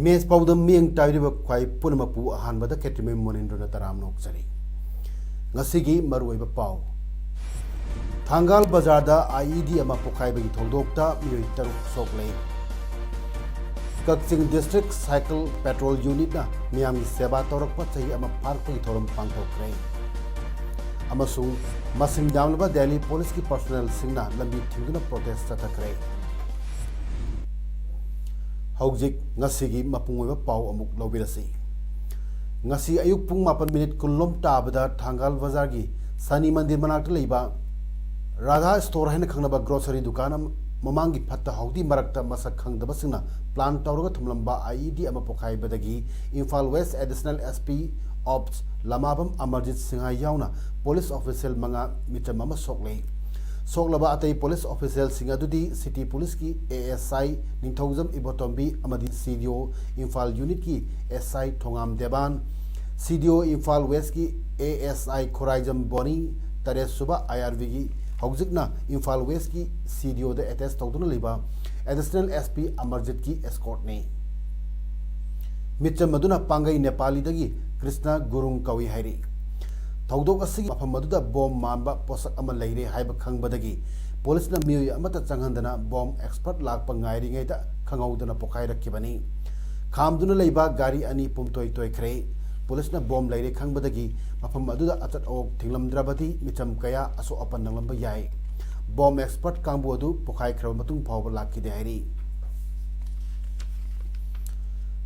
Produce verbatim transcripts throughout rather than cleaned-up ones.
Image ꯄꯥꯎꯗꯝ ꯃꯤꯠꯌꯦꯡ ꯇꯥꯕꯤꯔꯤꯕ ꯈ꯭ꯋꯥꯏ ꯄꯨꯝꯅꯃꯛꯄꯨ ꯑꯍꯥꯟꯕꯗ ꯈꯦꯇ꯭ꯔꯤꯃꯌꯨꯝ ꯃꯣꯅꯤꯟꯗ꯭ꯔꯅ ꯇꯔꯥꯝꯅ ꯑꯣꯛꯆꯔꯤ꯫ ꯉꯁꯤꯒꯤ ꯃꯔꯨꯑꯣꯏꯕ ꯄꯥꯎ꯫ ꯊꯥꯡꯒꯥꯜ ꯕꯖꯥꯔꯗ IED ꯑꯃ ꯄꯣꯈꯥꯏꯕꯒꯤ ꯊꯧꯗꯣꯛꯇ ꯃꯤꯑꯣꯏ ꯇꯔꯨꯛ ꯁꯣꯛꯂꯦ꯫ ꯀꯛꯆꯤꯡ District Cycle Patrol Unitꯅ ꯃꯤꯌꯥꯝꯒꯤ ꯁꯦꯕꯥ ꯇꯧꯔꯛꯄ ꯆꯍꯤ ꯑꯃ ꯐꯥꯔꯛꯄꯒꯤ ꯊꯧꯔꯝ ꯄꯥꯡꯊꯣꯛꯈ꯭ꯔꯦ꯫ ꯑꯃꯁꯨꯡ ꯃꯁꯤꯡ ꯌꯥꯝꯂꯕ ꯗꯦꯜꯂꯤ ꯄꯨꯂꯤꯁꯀꯤ personnelꯁꯤꯡꯅ ꯂꯝꯕꯤ ꯊꯤꯡꯗꯨꯅ protest ꯆꯠꯊꯈ꯭ꯔꯦ꯫ ꯍꯧꯖꯤꯛ ꯉꯁꯤꯒꯤ ꯃꯄꯨꯡ ꯑꯣꯏꯕ ꯄꯥꯎ ꯑꯃꯨꯛ ꯂꯧꯕꯤꯔꯁꯤ꯫ ꯉꯁꯤ ꯑꯌꯨꯛ ꯄꯨꯡ ꯃꯥꯄꯟ ꯃꯤꯅꯤꯠ ꯀꯨꯟ ꯂꯣꯝ ꯇꯥꯕꯗ ꯊꯥꯡꯒꯥꯜ ꯕꯖꯥꯔꯒꯤ ꯁꯅꯤ ꯃꯟꯗꯤꯔ ꯃꯅꯥꯛꯇ ꯂꯩꯕ ꯔꯥꯙꯥ Store ꯍꯥꯏꯅ ꯈꯪꯅꯕ grocery ꯗꯨꯀꯥꯟ ꯑꯃ ꯃꯃꯥꯡꯒꯤ ꯐꯠꯇ ꯍꯥꯎꯗꯤ ꯃꯔꯛꯇ ꯃꯁꯛ ꯈꯪꯗꯕꯁꯤꯡꯅ plan ꯇꯧꯔꯒ ꯊꯝꯂꯝꯕ IED ꯑꯃ ꯄꯣꯈꯥꯏꯕꯗꯒꯤ Imphal West Additional SP Ops ꯂꯃꯥꯕꯝ ꯑꯃꯔꯖꯤꯠ ꯁꯤꯡꯍ ꯌꯥꯎꯅ police official ꯃꯉꯥ, ꯃꯤꯆꯝ ꯑꯃ ꯁꯣꯛꯂꯦ꯫ ꯁꯣꯛꯂꯕ ꯑꯇꯩ police officialꯁꯤꯡ ꯑꯗꯨꯗꯤ City Policeꯀꯤ ASI ꯅꯤꯡꯊꯧꯖꯝ ꯏꯕꯣꯇꯣꯝꯕꯤ ꯑꯃꯗꯤ CDO ꯏꯝꯐꯥꯜ Unitꯀꯤ SI ꯊꯣꯉꯥꯝ ꯗꯦꯕꯥꯟ, CDO ꯏꯝꯐꯥꯜ Westꯀꯤ ASI ꯈꯨꯔꯥꯏꯖꯝ ꯕꯣꯅꯤ, ꯇꯔꯦꯠ ꯁꯨꯕ IRVꯒꯤ ꯍꯧꯖꯤꯛꯅ ꯏꯝꯐꯥꯜ Westꯀꯤ CDOꯗ attach ꯇꯧꯗꯨꯅ ꯂꯩꯕ Additional SP ꯑꯃꯔꯖꯤꯠꯀꯤ escortꯅꯤ꯫ ꯃꯤꯆꯝ ꯑꯗꯨꯅ ꯄꯥꯡꯒꯩ ꯅꯦꯄꯥꯂꯤꯗꯒꯤ ꯀ꯭ꯔꯤꯁꯅ ꯒꯨꯔꯨꯡ ꯀꯧꯏ ꯍꯥꯏꯔꯤ꯫ ꯊꯧꯗꯣꯛ ꯑꯁꯤꯒꯤ ꯃꯐꯝ ꯑꯗꯨꯗ bomb ꯃꯥꯟꯕ ꯄꯣꯠꯁꯛ ꯑꯃ ꯂꯩꯔꯦ ꯍꯥꯏꯕ ꯈꯪꯕꯗꯒꯤ ꯄꯨꯂꯤꯁꯅ ꯃꯤꯑꯣꯏ ꯑꯃꯠꯇ ꯆꯪꯍꯟꯗꯅ bomb expert ꯂꯥꯛꯄ ꯉꯥꯏꯔꯤꯉꯩꯗ ꯈꯪꯍꯧꯗꯅ ꯄꯣꯈꯥꯏꯔꯛꯈꯤꯕꯅꯤ꯫ ꯈꯥꯝꯗꯨꯅ ꯂꯩꯕ ꯒꯥꯔꯤ ꯑꯅꯤ ꯄꯨꯝꯇꯣꯏ ꯇꯣꯏꯈ꯭ꯔꯦ꯫ ꯄꯨꯂꯤꯁꯅ bomb ꯂꯩꯔꯦ ꯈꯪꯕꯗꯒꯤ ꯃꯐꯝ ꯑꯗꯨꯗ ꯑꯆꯠ ꯑꯋꯣꯛ ꯊꯤꯡꯂꯝꯗ꯭ꯔꯕꯗꯤ ꯃꯤꯆꯝ ꯀꯌꯥ ꯑꯁꯣꯛ ꯑꯄꯟ ꯅꯪꯂꯝꯕ ꯌꯥꯏ꯫ Bomb expert ꯀꯥꯡꯕꯨ ꯑꯗꯨ ꯄꯣꯈꯥꯏꯈ꯭ꯔꯕ ꯃꯇꯨꯡ ꯐꯥꯎꯕ ꯂꯥꯛꯈꯤꯗꯦ ꯍꯥꯏꯔꯤ꯫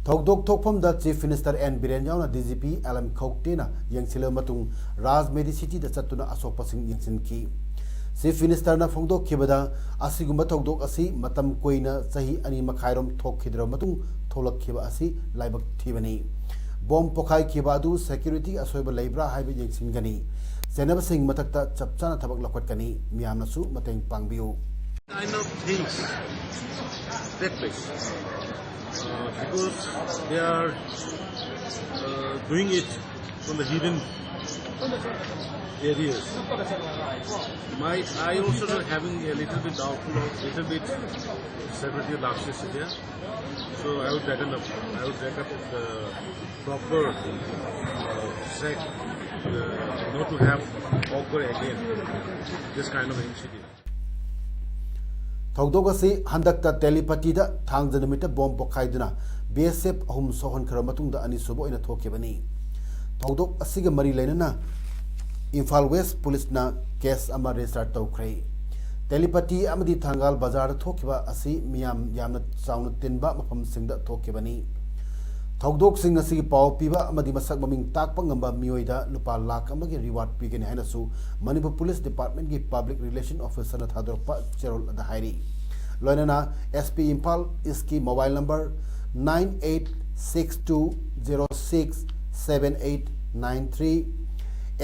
ꯊꯧꯗꯣꯛ ꯊꯣꯛꯐꯝꯗ Chief Minister N ꯕꯤꯔꯦꯟ ꯌꯥꯎꯅ DGP LM ꯈꯧꯇꯦꯅ ꯌꯦꯡꯁꯤꯜꯂꯕ ꯃꯇꯨꯡ Raj Medicityꯗ ꯆꯠꯇꯨꯅ ꯑꯁꯣꯛꯄꯁꯤꯡ ꯌꯦꯡꯁꯤꯟꯈꯤ꯫ Chief Ministerꯅ ꯐꯣꯡꯗꯣꯛꯈꯤꯕꯗ, ꯑꯁꯤꯒꯨꯝꯕ ꯊꯧꯗꯣꯛ ꯑꯁꯤ ꯃꯇꯝ ꯀꯨꯏꯅ, ꯆꯍꯤ ꯑꯅꯤ ꯃꯈꯥꯏꯔꯣꯝ ꯊꯣꯛꯈꯤꯗ꯭ꯔꯕ ꯃꯇꯨꯡ ꯊꯣꯛꯂꯛꯈꯤꯕ ꯑꯁꯤ ꯂꯥꯏꯕꯛ ꯊꯤꯕꯅꯤ꯫ ꯕꯣꯝ ꯄꯣꯈꯥꯏꯈꯤꯕ ꯑꯗꯨ security ꯑꯁꯣꯏꯕ ꯂꯩꯕ꯭ꯔꯥ ꯍꯥꯏꯕ ꯌꯦꯡꯁꯤꯟꯒꯅꯤ꯫ ꯆꯦꯟꯅꯕꯁꯤꯡ ꯃꯊꯛꯇ ꯆꯞ ꯆꯥꯅ ꯊꯕꯛ ꯂꯧꯈꯠꯀꯅꯤ꯫ ꯃꯤꯌꯥꯝꯅꯁꯨ ꯃꯇꯦꯡ ꯄꯥꯡꯕꯤꯌꯨ꯫ Kind of things take place, uh, because they are, uh, doing it from the hidden areas. My, I also not having a little bit doubtful of little bit separately lapses there. So I would reckon up, I would reckon up the proper, uh, check, uh, not to have occur again this kind of incident. ꯊꯧꯗꯣꯛ ꯑꯁꯤ ꯍꯟꯗꯛꯇ ꯇꯦꯂꯤꯄꯇꯤꯗ ꯊꯥꯡꯖ ꯅꯨꯃꯤꯠꯇ bomb ꯄꯣꯈꯥꯏꯗꯨꯅ BSF ꯑꯍꯨꯝ ꯁꯣꯛꯍꯟꯈ꯭ꯔꯕ ꯃꯇꯨꯡꯗ ꯑꯅꯤꯁꯨꯕ ꯑꯣꯏꯅ ꯊꯣꯛꯈꯤꯕꯅꯤ꯫ ꯊꯧꯗꯣꯛ ꯑꯁꯤꯒ ꯃꯔꯤ ꯂꯩꯅꯅ ꯏꯝꯐꯥꯜ ꯋꯦꯁ ꯄꯨꯂꯤꯁꯅ case ꯑꯃ register ꯇꯧꯈ꯭ꯔꯦ꯫ ꯇꯦꯂꯤꯄꯇꯤ ꯑꯃꯗꯤ ꯊꯪꯒꯥꯜ ꯕꯖꯥꯔꯗ ꯊꯣꯛꯈꯤꯕ ꯑꯁꯤ ꯃꯤꯌꯥꯝ ꯌꯥꯝꯅ ꯆꯥꯎꯅ ꯇꯤꯟꯕ ꯃꯐꯝꯁꯤꯡꯗ ꯊꯣꯛꯈꯤꯕꯅꯤ꯫ ꯊꯧꯗꯣꯛꯁꯤꯡ ꯑꯁꯤꯒꯤ ꯄꯥꯎ ꯄꯤꯕ ꯑꯃꯗꯤ ꯃꯁꯛ ꯃꯃꯤꯡ ꯇꯥꯛꯄ ꯉꯝꯕ ꯃꯤꯑꯣꯏꯗ ꯂꯨꯄꯥ ꯂꯥꯈ ꯑꯃꯒꯤ reward ꯄꯤꯒꯅꯤ ꯍꯥꯏꯅꯁꯨ ꯃꯅꯤꯄꯨꯔ ꯄꯨꯂꯤꯁ ꯗꯤꯄꯥꯔꯠꯃꯦꯟꯒꯤ public relation officerꯅ ꯊꯥꯗꯣꯔꯛꯄ ꯆꯦꯔꯣꯜ ꯑꯗ ꯍꯥꯏꯔꯤ꯫ ꯂꯣꯏꯅꯅ SP ꯏꯝꯐꯥꯜ ꯏꯁꯀꯤ mobile number nine eight six two zero six seven eight nine three,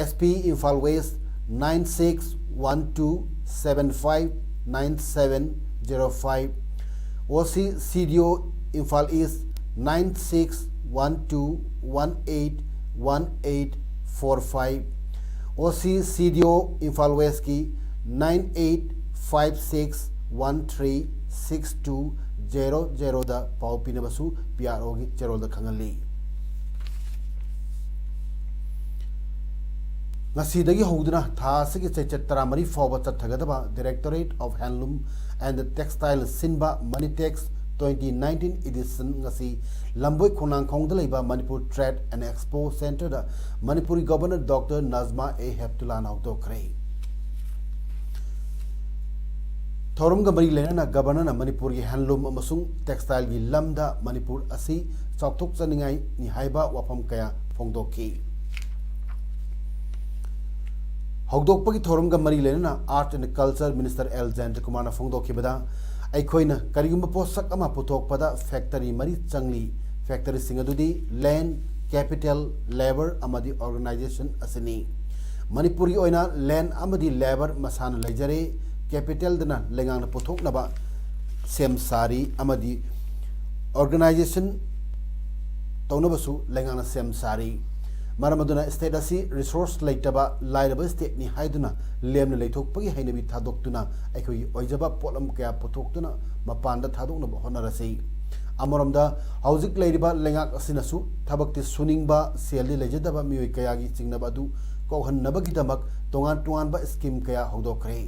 SP Imphal west nine six one two seven five nine seven zero five, OC CDO Imphal east nine six one two one eight one eight four five, OC CDO Imphal ꯋꯦꯁꯀꯤ nine eight five six one three six two zero zeroꯗ ꯄꯥꯎ ꯄꯤꯅꯕꯁꯨ PROꯒꯤ ꯆꯦꯔꯣꯜꯗ ꯈꯪꯍꯜꯂꯤ꯫ ꯉꯁꯤꯗꯒꯤ ꯍꯧꯗꯨꯅ ꯊꯥ ꯑꯁꯤꯒꯤ ꯆꯩꯆꯠ ꯇꯔꯥꯃꯔꯤ ꯐꯥꯎꯕ ꯆꯠꯊꯒꯗꯕ Directorate of Handloom and Textile ꯁꯤꯟꯕ Manitex twenty nineteen edition ꯉꯁꯤ ꯂꯝꯕꯣꯏ ꯈꯣꯡꯅꯥꯡꯈꯣꯡꯗ ꯂꯩꯕ Manipur Trade and Expo Centreꯗ ꯃꯅꯤꯄꯨꯔꯒꯤ Governor Doctor Najma A Heptullahꯅ ꯍꯧꯗꯣꯛꯈ꯭ꯔꯦ꯫ ꯊꯧꯔꯝꯒ ꯃꯔꯤ ꯂꯩꯅꯅ Governorꯅ ꯃꯅꯤꯄꯨꯔꯒꯤ handloom ꯑꯃꯁꯨꯡ textileꯒꯤ ꯂꯝꯗ ꯃꯅꯤꯄꯨꯔ ꯑꯁꯤ ꯆꯥꯎꯊꯣꯛꯆꯅꯤꯡꯉꯥꯏꯅꯤ ꯍꯥꯏꯕ ꯋꯥꯐꯝ ꯀꯌꯥ ꯐꯣꯡꯗꯣꯛꯈꯤ꯫ ꯍꯧꯗꯣꯛꯄꯒꯤ ꯊꯧꯔꯝꯒ ꯃꯔꯤ ꯂꯩꯅꯅ Art and Culture Minister L ꯖꯌꯟꯇꯀꯨꯃꯥꯔꯅ ꯐꯣꯡꯗꯣꯛꯈꯤꯕꯗ, ꯑꯩꯈꯣꯏꯅ ꯀꯔꯤꯒꯨꯝꯕ ꯄꯣꯠꯁꯛ ꯑꯃ ꯄꯨꯊꯣꯛꯄꯗ factory ꯃꯔꯤ ꯆꯪꯂꯤ꯫ Factoryꯁꯤꯡ ꯑꯗꯨꯗꯤ land, capital, labour ꯑꯃꯗꯤ organisation ꯑꯁꯤꯅꯤ꯫ ꯃꯅꯤꯄꯨꯔꯒꯤ ꯑꯣꯏꯅ land ꯑꯃꯗꯤ labour ꯃꯁꯥꯅ ꯂꯩꯖꯔꯦ꯫ Capitalꯗꯅ ꯂꯩꯉꯥꯛꯅ ꯄꯨꯊꯣꯛꯅꯕ ꯁꯦꯝ ꯁꯥꯔꯤ ꯑꯃꯗꯤ organisation ꯇꯧꯅꯕꯁꯨ ꯂꯩꯉꯥꯛꯅ ꯁꯦꯝ ꯁꯥꯔꯤ꯫ ꯃꯔꯝ ꯑꯗꯨꯅ state ꯑꯁꯤ resource ꯂꯩꯇꯕ ꯂꯥꯏꯔꯕ stateꯅꯤ ꯍꯥꯏꯗꯨꯅ ꯂꯦꯝꯅ ꯂꯩꯊꯣꯛꯄꯒꯤ ꯍꯩꯅꯕꯤ ꯊꯥꯗꯣꯛꯇꯨꯅ ꯑꯩꯈꯣꯏꯒꯤ ꯑꯣꯏꯖꯕ ꯄꯣꯠꯂꯝ ꯀꯌꯥ ꯄꯨꯊꯣꯛꯇꯨꯅ ꯃꯄꯥꯟꯗ ꯊꯥꯗꯣꯛꯅꯕ ꯍꯣꯠꯅꯔꯁꯤ꯫ ꯑꯃꯔꯣꯝꯗ ꯍꯧꯖꯤꯛ ꯂꯩꯔꯤꯕ ꯂꯩꯉꯥꯛ ꯑꯁꯤꯅꯁꯨ ꯊꯕꯛꯇꯤ ꯁꯨꯅꯤꯡꯕ, ꯁꯦꯜꯗꯤ ꯂꯩꯖꯗꯕ ꯃꯤꯑꯣꯏ ꯀꯌꯥꯒꯤ ꯆꯤꯡꯅꯕ ꯑꯗꯨ ꯀꯣꯛꯍꯟꯅꯕꯒꯤꯗꯃꯛ ꯇꯣꯉꯥꯟ ꯇꯣꯉꯥꯟꯕ scheme ꯀꯌꯥ ꯍꯧꯗꯣꯛꯈ꯭ꯔꯦ꯫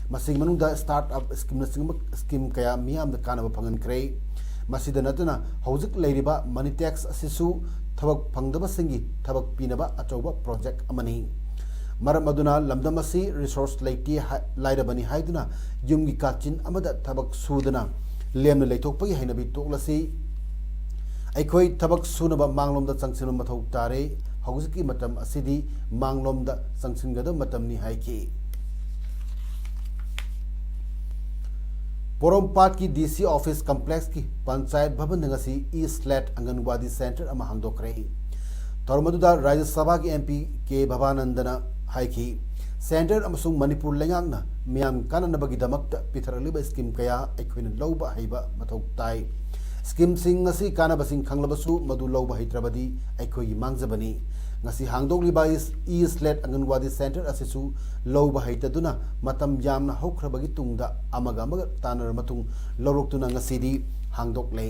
ꯃꯁꯤꯒꯤ ꯃꯅꯨꯡꯗ start up schemeꯅꯆꯤꯡꯕ scheme ꯀꯌꯥ ꯃꯤꯌꯥꯝꯗ ꯀꯥꯟꯅꯕ ꯐꯪꯍꯟꯈ꯭ꯔꯦ꯫ ꯃꯁꯤꯗ ꯅꯠꯇꯅ ꯍꯧꯖꯤꯛ ꯂꯩꯔꯤꯕ Money Tax ꯑꯁꯤꯁꯨ ꯊꯕꯛ ꯐꯪꯗꯕꯁꯤꯡꯒꯤ ꯊꯕꯛ ꯄꯤꯅꯕ ꯑꯆꯧꯕ project ꯑꯃꯅꯤ꯫ ꯃꯔꯝ ꯑꯗꯨꯅ ꯂꯝꯗꯝ ꯑꯁꯤ resource ꯂꯩꯇꯦ ꯍꯥꯏ-, ꯂꯥꯏꯔꯕꯅꯤ ꯍꯥꯏꯗꯨꯅ ꯌꯨꯝꯒꯤ ꯀꯥꯆꯤꯟ ꯑꯃꯗ ꯊꯕꯛ ꯁꯨꯗꯅ ꯂꯦꯝꯅ ꯂꯩꯊꯣꯛꯄꯒꯤ ꯍꯩꯅꯕꯤ ꯇꯣꯛꯂꯁꯤ꯫ ꯑꯩꯈꯣꯏ ꯊꯕꯛ ꯁꯨꯅꯕ ꯃꯥꯡꯂꯣꯝꯗ ꯆꯪꯁꯤꯟꯕ ꯃꯊꯧ ꯇꯥꯔꯦ꯫ ꯍꯧꯖꯤꯛꯀꯤ ꯃꯇꯝ ꯑꯁꯤꯗꯤ ꯃꯥꯡꯂꯣꯝꯗ ꯆꯪꯁꯤꯟꯒꯗꯕ ꯃꯇꯝꯅꯤ ꯍꯥꯏꯈꯤ꯫ ꯄꯣꯔꯣꯝꯄꯥꯠꯀꯤ D C office complexꯀꯤ ꯄꯟꯆꯥꯌꯠ ꯚꯕꯟꯗ ꯉꯁꯤ E-Slate ꯑꯪꯒꯟꯋꯥꯗꯤ center ꯑꯃ ꯍꯥꯡꯗꯣꯛꯈ꯭ꯔꯦ꯫ ꯊꯧꯔꯝ ꯑꯗꯨꯗ ꯔꯥꯖ꯭ꯌ ꯁꯚꯥꯒꯤ M P ꯀꯦ ꯚꯕꯥꯅꯟꯗꯅ ꯍꯥꯏꯈꯤ, center ꯑꯃꯁꯨꯡ ꯃꯅꯤꯄꯨꯔ ꯂꯩꯉꯥꯛꯅ ꯃꯤꯌꯥꯝ ꯀꯥꯟꯅꯅꯕꯒꯤꯗꯃꯛꯇ ꯄꯤꯊꯔꯛꯂꯤꯕ scheme ꯀꯌꯥ ꯑꯩꯈꯣꯏꯅ ꯂꯧꯕ ꯍꯩꯕ ꯃꯊꯧ ꯇꯥꯏ꯫ Schemeꯁꯤꯡ ꯑꯁꯤ ꯀꯥꯟꯅꯕꯁꯤꯡ ꯈꯪꯂꯕꯁꯨ ꯃꯗꯨ ꯂꯧꯕ ꯍꯩꯇ꯭ꯔꯕꯗꯤ ꯑꯩꯈꯣꯏꯒꯤ ꯃꯥꯡꯖꯕꯅꯤ꯫ ꯉꯁꯤ ꯍꯥꯡꯗꯣꯛꯂꯤꯕ E-Slate ꯑꯪꯒꯟꯋꯥꯗꯤ center ꯑꯁꯤꯁꯨ ꯂꯧꯕ ꯍꯩꯇꯗꯨꯅ ꯃꯇꯝ ꯌꯥꯝꯅ ꯍꯧꯈ꯭ꯔꯕꯒꯤ ꯇꯨꯡꯗ ꯑꯃꯒ ꯑꯃꯒ ꯇꯥꯟꯅꯔ ꯃꯇꯨꯡ ꯂꯧꯔꯛꯇꯨꯅ ꯉꯁꯤꯗꯤ ꯍꯥꯡꯗꯣꯛꯂꯦ꯫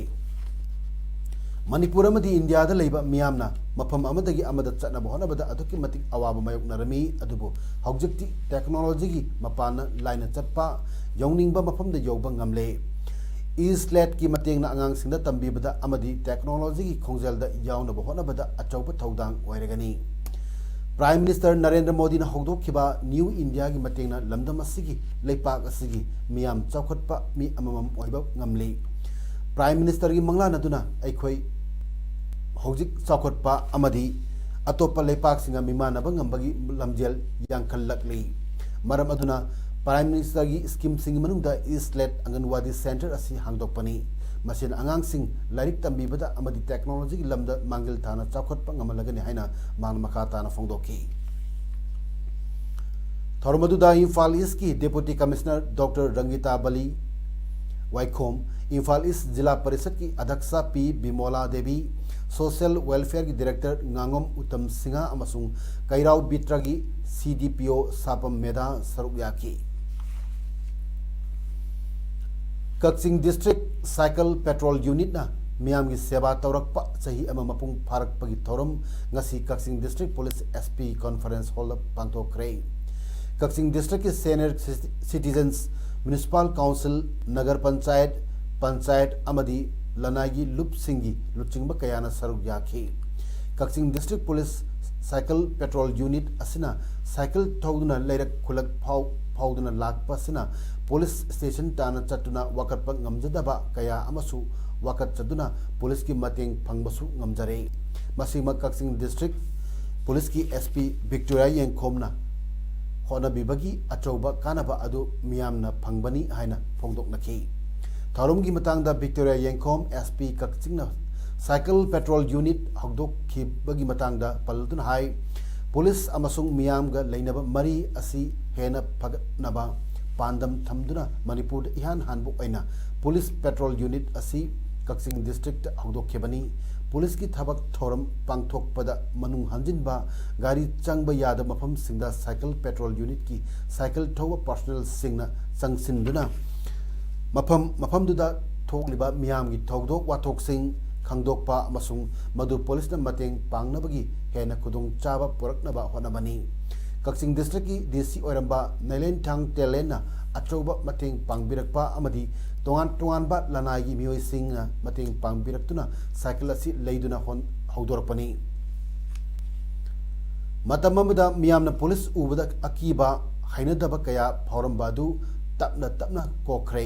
ꯃꯅꯤꯄꯨꯔ ꯑꯃꯗꯤ ꯏꯟꯗꯤꯌꯥꯗ ꯂꯩꯕ ꯃꯤꯌꯥꯝꯅ ꯃꯐꯝ ꯑꯃꯗꯒꯤ ꯑꯃꯗ ꯆꯠꯅꯕ ꯍꯣꯠꯅꯕꯗ ꯑꯗꯨꯛꯀꯤ ꯃꯇꯤꯛ ꯑꯋꯥꯕ ꯃꯥꯌꯣꯛꯅꯔꯝꯃꯤ, ꯑꯗꯨꯕꯨ ꯍꯧꯖꯤꯛꯇꯤ technologyꯒꯤ ꯃꯄꯥꯟꯅ ꯂꯥꯏꯅ ꯆꯠꯄ, ꯌꯧꯅꯤꯡꯕ ꯃꯐꯝꯗ ꯌꯧꯕ ꯉꯝꯂꯦ꯫ E-Slateꯀꯤ ꯃꯇꯦꯡꯅ ꯑꯉꯥꯡꯁꯤꯡꯗ ꯇꯝꯕꯤꯕꯗ ꯑꯃꯗꯤ technologyꯒꯤ ꯈꯣꯡꯖꯦꯜꯗ ꯌꯥꯎꯅꯕ ꯍꯣꯠꯅꯕꯗ ꯑꯆꯧꯕ ꯊꯧꯗꯥꯡ ꯑꯣꯏꯔꯒꯅꯤ꯫ Prime Minister ꯅꯔꯦꯟꯗ꯭ꯔ ꯃꯣꯗꯤꯅ ꯍꯧꯗꯣꯛꯈꯤꯕ New Indiaꯒꯤ ꯃꯇꯦꯡꯅ ꯂꯝꯗꯝ ꯑꯁꯤꯒꯤ, ꯂꯩꯄꯥꯛ ꯑꯁꯤꯒꯤ ꯃꯤꯌꯥꯝ ꯆꯥꯎꯈꯠꯄ ꯃꯤ ꯑꯃꯃꯝ ꯑꯣꯏꯕ ꯉꯝꯂꯤ꯫ Prime Ministerꯒꯤ ꯃꯪꯂꯥꯟ ꯑꯗꯨꯅ ꯑꯩꯈꯣꯏ ꯍꯧꯖꯤꯛ ꯆꯥꯎꯈꯠꯄ ꯑꯃꯗꯤ ꯑꯇꯣꯞꯄ ꯂꯩꯄꯥꯛꯁꯤꯡꯒ ꯃꯤꯃꯥꯟꯅꯕ ꯉꯝꯕꯒꯤ ꯂꯝꯖꯦꯜ ꯌꯥꯡꯈꯠꯂꯛꯂꯤ꯫ ꯃꯔꯝ ꯑꯗꯨꯅ Prime Ministerꯒꯤ schemeꯁꯤꯡꯒꯤ ꯃꯅꯨꯡꯗ Eastlet ꯑꯪꯒꯟꯋꯥꯗꯤ center ꯑꯁꯤ ꯍꯥꯡꯗꯣꯛꯄꯅꯤ꯫ ꯃꯁꯤꯅ ꯑꯉꯥꯡꯁꯤꯡ ꯂꯥꯏꯔꯤꯛ ꯇꯝꯕꯤꯕꯗ ꯑꯃꯗꯤ technologyꯒꯤ ꯂꯝꯗ ꯃꯥꯡꯖꯤꯜ ꯊꯥꯅ ꯆꯥꯎꯈꯠꯄ ꯉꯝꯍꯜꯂꯒꯅꯤ ꯍꯥꯏꯅ ꯃꯍꯥꯛꯅ ꯃꯈꯥ ꯇꯥꯅ ꯐꯣꯡꯗꯣꯛꯈꯤ꯫ ꯊꯧꯔꯝ ꯑꯗꯨꯗ Imphal Eastꯀꯤ Deputy Commissioner Doctor ꯔꯪꯒꯤꯇꯥ Bali ꯋꯥꯏꯈꯣꯝ, ꯏꯝꯐꯥꯜ East ꯖꯤꯂꯥ ꯄꯔꯤꯁꯠꯀꯤ ꯑꯙ꯭ꯌꯛꯁ ꯄꯤ ꯕꯤꯃꯣꯂꯥ ꯗꯦꯕꯤ, Social Welfareꯒꯤ Director ꯉꯥꯉꯣꯝ ꯎꯇꯝ ꯁꯤꯡꯍ ꯑꯃꯁꯨꯡ ꯀꯩꯔꯥꯎ ꯕꯤꯇ꯭ꯔꯒꯤ CDPO ꯁꯥꯄꯝ ꯃꯦꯙꯥ ꯁꯔꯨꯛ ꯌꯥꯈꯤ꯫ ꯀꯛꯆꯤꯡ District Cycle Patrol Unitꯅ ꯃꯤꯌꯥꯝꯒꯤ ꯁꯦꯕꯥ ꯇꯧꯔꯛꯄ ꯆꯍꯤ ꯑꯃ ꯃꯄꯨꯡ ꯐꯥꯔꯛꯄꯒꯤ ꯊꯧꯔꯝ ꯉꯁꯤ ꯀꯛꯆꯤꯡ District Police SP Conference Hallꯗ ꯄꯥꯡꯊꯣꯛꯈ꯭ꯔꯦ꯫ ꯀꯛꯆꯤꯡ Districtꯀꯤ senior citizens, Municipal Council, Nagar panchayat, panchayat ꯑꯃꯗꯤ ꯂꯅꯥꯏꯒꯤ ꯂꯨꯞꯁꯤꯡꯒꯤ ꯂꯨꯆꯤꯡꯕ ꯀꯌꯥꯅ ꯁꯔꯨꯛ ꯌꯥꯈꯤ꯫ ꯀꯛꯆꯤꯡ District Police Cycle Patrol Unit ꯑꯁꯤꯅ cycle ꯊꯧꯗꯨꯅ ꯂꯩꯔꯛ ꯈꯨꯜꯂꯛ ꯐꯥꯎ-, ꯐꯥꯎꯗꯨꯅ ꯂꯥꯛꯄ ꯑꯁꯤꯅ police station ꯇꯥꯟꯅ ꯆꯠꯇꯨꯅ ꯋꯥꯀꯠꯄ ꯉꯝꯖꯗꯕ ꯀꯌꯥ ꯑꯃꯁꯨ ꯋꯥꯀꯠꯆꯗꯨꯅ policeꯀꯤ ꯃꯇꯦꯡ ꯐꯪꯕꯁꯨ ꯉꯝꯖꯔꯦ꯫ ꯃꯁꯤꯃꯛ ꯀꯛꯆꯤꯡ District Policeꯀꯤ SP Victoria ꯌꯦꯡꯈꯣꯝꯅ ꯍꯣꯠꯅꯕꯤꯕꯒꯤ ꯑꯆꯧꯕ ꯀꯥꯟꯅꯕ ꯑꯗꯨ ꯃꯤꯌꯥꯝꯅ ꯐꯪꯕꯅꯤ ꯍꯥꯏꯅ ꯐꯣꯡꯗꯣꯛꯅꯈꯤ꯫ ꯊꯧꯔꯝꯒꯤ ꯃꯇꯥꯡꯗ Victoria ꯌꯦꯡꯈꯣꯝ, SP ꯀꯛꯆꯤꯡꯅ cycle patrol unit ꯍꯧꯗꯣꯛꯈꯤꯕꯒꯤ ꯃꯇꯥꯡꯗ ꯄꯜꯂꯗꯨꯅ ꯍꯥꯏ, police ꯑꯃꯁꯨꯡ ꯃꯤꯌꯥꯝꯒ ꯂꯩꯅꯕ ꯃꯔꯤ ꯑꯁꯤ ꯍꯦꯟꯅ ꯐꯒꯠꯅꯕ ꯄꯥꯟꯗꯝ ꯊꯝꯗꯨꯅ ꯃꯅꯤꯄꯨꯔꯗ ꯏꯍꯥꯟ ꯍꯥꯟꯕ ꯑꯣꯏꯅ police patrol unit ꯑꯁꯤ ꯀꯛꯆꯤꯡ Districtꯇ ꯍꯧꯗꯣꯛꯈꯤꯕꯅꯤ꯫ Policeꯀꯤ ꯊꯕꯛ ꯊꯧꯔꯝ ꯄꯥꯡꯊꯣꯛꯄꯗ ꯃꯅꯨꯡ ꯍꯟꯖꯤꯟꯕ, ꯒꯥꯔꯤ ꯆꯪꯕ ꯌꯥꯗꯕ ꯃꯐꯝꯁꯤꯡꯗ cycle patrol unitꯀꯤ cycle ꯊꯧꯕ personnelꯁꯤꯡꯅ ꯆꯪꯁꯤꯟꯗꯨꯅ ꯃꯐꯝ ꯃꯐꯝꯗꯨꯗ ꯊꯣꯛꯂꯤꯕ ꯃꯤꯌꯥꯝꯒꯤ ꯊꯧꯗꯣꯛ ꯋꯥꯊꯣꯛꯁꯤꯡ ꯈꯪꯗꯣꯛꯄ ꯑꯃꯁꯨꯡ ꯃꯗꯨ policeꯅ ꯃꯇꯦꯡ ꯄꯥꯡꯅꯕꯒꯤ ꯍꯦꯟꯅ ꯈꯨꯗꯣꯡꯆꯥꯕ ꯄꯨꯔꯛꯅꯕ ꯍꯣꯠꯅꯕꯅꯤ꯫ ꯀꯛꯆꯤꯡ Districtꯀꯤ DC ꯑꯣꯏꯔꯝꯕ ꯅꯩꯂꯦꯟꯊꯥꯡ ꯇꯦꯂꯦꯟꯅ ꯑꯆꯧꯕ ꯃꯇꯦꯡ ꯄꯥꯡꯕꯤꯔꯛꯄ ꯑꯃꯗꯤ ꯇꯣꯉꯥꯟ ꯇꯣꯉꯥꯟꯕ ꯂꯅꯥꯏꯒꯤ ꯃꯤꯑꯣꯏꯁꯤꯡꯅ ꯃꯇꯦꯡ ꯄꯥꯡꯕꯤꯔꯛꯇꯨꯅ cycle ꯑꯁꯤ ꯂꯩꯗꯨꯅ ꯍꯣꯟ-, ꯍꯧꯗꯣꯔꯛꯄꯅꯤ꯫ ꯃꯇꯝ ꯑꯃꯗ ꯃꯤꯌꯥꯝꯅ police ꯎꯕꯗ ꯑꯀꯤꯕ, ꯍꯩꯅꯗꯕ ꯀꯌꯥ ꯐꯥꯎꯔꯝꯕ ꯑꯗꯨ ꯇꯞꯅ ꯇꯞꯅ ꯀꯣꯛꯈ꯭ꯔꯦ꯫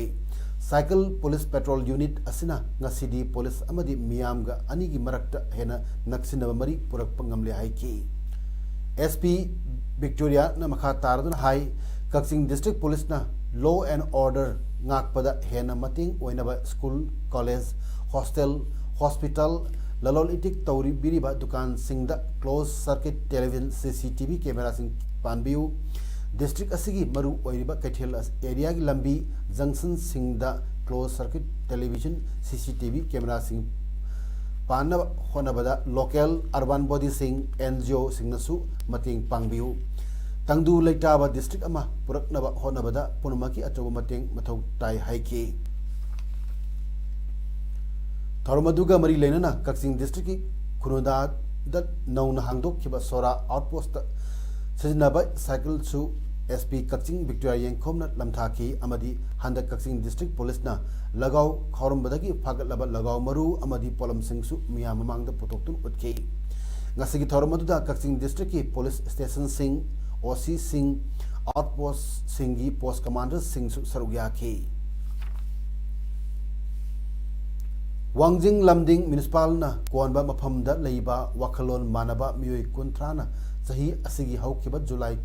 Cycle Police Patrol Unit ꯑꯁꯤꯅ ꯉꯁꯤꯗꯤ ꯄꯨꯂꯤꯁ ꯑꯃꯗꯤ ꯃꯤꯌꯥꯝꯒ ꯑꯅꯤꯒꯤ ꯃꯔꯛꯇ ꯍꯦꯟꯅ ꯅꯛꯁꯤꯟꯅꯕ ꯃꯔꯤ ꯄꯨꯔꯛꯄ ꯉꯝꯂꯦ ꯍꯥꯏꯈꯤ꯫ ꯑꯦꯁ ꯄꯤ ꯕꯤꯛꯇꯣꯔꯤꯌꯥꯅ ꯃꯈꯥ ꯇꯥꯔꯗꯨꯅ ꯍꯥꯏ, ꯀꯛꯆꯤꯡ ꯗꯤꯁꯇ꯭ꯔꯤꯛ ꯄꯨꯂꯤꯁꯅ law and order ꯉꯥꯛꯄꯗ ꯍꯦꯟꯅ ꯃꯇꯦꯡ ꯑꯣꯏꯅꯕ ꯁ꯭ꯀꯨꯜ, ꯀꯣꯂꯦꯖ, ꯍꯣꯁꯇꯦꯜ, ꯍꯣꯁꯄꯤꯇꯥꯜ, ꯂꯂꯣꯟ ꯏꯇꯤꯛ ꯇꯧꯔꯤꯕꯤꯔꯤꯕ ꯗꯨꯀꯥꯟꯁꯤꯡꯗ closed circuit television, C C T V cameraꯁꯤꯡ ꯄꯥꯟꯕꯤꯌꯨ꯫ ꯗꯤꯁꯇ꯭ꯔꯤꯛ ꯑꯁꯤꯒꯤ ꯃꯔꯨ ꯑꯣꯏꯔꯤꯕ ꯀꯩꯊꯦꯜ ꯑꯁ-, areaꯒꯤ ꯂꯝꯕꯤ junctionꯁꯤꯡꯗ closed circuit television, C C T V cameraꯁꯤꯡ ꯄꯥꯟꯅꯕ ꯍꯣꯠꯅꯕꯗ local urban bodyꯁꯤꯡ, N G Oꯁꯤꯡꯅꯁꯨ ꯃꯇꯦꯡ ꯄꯥꯡꯕꯤꯌꯨ꯫ ꯇꯪꯗꯨ ꯂꯩꯇꯥꯕ ꯗꯤꯁꯇ꯭ꯔꯤꯛ ꯑꯃ ꯄꯨꯔꯛꯅꯕ ꯍꯣꯠꯅꯕꯗ ꯄꯨꯝꯅꯃꯛꯀꯤ ꯑꯆꯧꯕ ꯃꯇꯦꯡ ꯃꯊꯧ ꯇꯥꯏ ꯍꯥꯏꯈꯤ꯫ ꯊꯧꯔꯝ ꯑꯗꯨꯒ ꯃꯔꯤ ꯂꯩꯅꯅ ꯀꯛꯆꯤꯡ ꯗꯤꯁꯇ꯭ꯔꯤꯛꯀꯤ ꯈꯨꯅꯨꯗꯥꯗ ꯅꯧꯅ ꯍꯥꯡꯗꯣꯛꯈꯤꯕ ꯁꯣꯔꯥ outpostꯇ ꯁꯤꯖꯤꯟꯅꯕ ꯁꯥꯏꯀꯜꯁꯨ S P ꯀꯛꯆꯤꯡ ꯕꯤꯛꯇꯣꯔꯤꯌꯥ ꯌꯦꯡꯈꯣꯝꯅ ꯂꯝꯊꯥꯈꯤ ꯑꯃꯗꯤ ꯍꯟꯗꯛ ꯀꯛꯆꯤꯡ ꯗꯤꯁꯇ꯭ꯔꯤꯛ ꯄꯨꯂꯤꯁꯅ ꯂꯒꯥꯎ ꯈꯥꯎꯔꯝꯕꯗꯒꯤ ꯐꯥꯒꯠꯂꯕ ꯂꯒꯥꯎ ꯃꯔꯨ ꯑꯃꯗꯤ ꯄꯣꯠꯂꯝꯁꯤꯡꯁꯨ ꯃꯤꯌꯥꯝ ꯃꯃꯥꯡꯗ ꯄꯨꯊꯣꯛꯇꯨꯅ ꯎꯠꯈꯤ꯫ ꯉꯁꯤꯒꯤ ꯊꯧꯔꯝ ꯑꯗꯨꯗ ꯀꯛꯆꯤꯡ ꯗꯤꯁꯇ꯭ꯔꯤꯛꯀꯤ ꯄꯨꯂꯤꯁ ꯁ꯭ꯇꯦꯁꯟꯁꯤꯡ, O Cꯁꯤꯡ, outpostꯁꯤꯡꯒꯤ post commanderꯁꯤꯡꯁꯨ ꯁꯔꯨꯛ ꯌꯥꯈꯤ꯫ ꯋꯥꯡꯖꯤꯡ ꯂꯝꯗꯤꯡ ꯃ꯭ꯌꯨꯅꯤꯁꯤꯄꯥꯜꯅ ꯀꯣꯟꯕ ꯃꯐꯝꯗ ꯂꯩꯕ ꯋꯥꯈꯜꯂꯣꯟ ꯃꯥꯟꯅꯕ ꯃꯤꯑꯣꯏ ꯀꯨꯟꯊ꯭ꯔꯥꯅ ꯆꯍꯤ ꯑꯁꯤꯒꯤ ꯍꯧꯈꯤꯕ ꯖꯨꯂꯥꯏ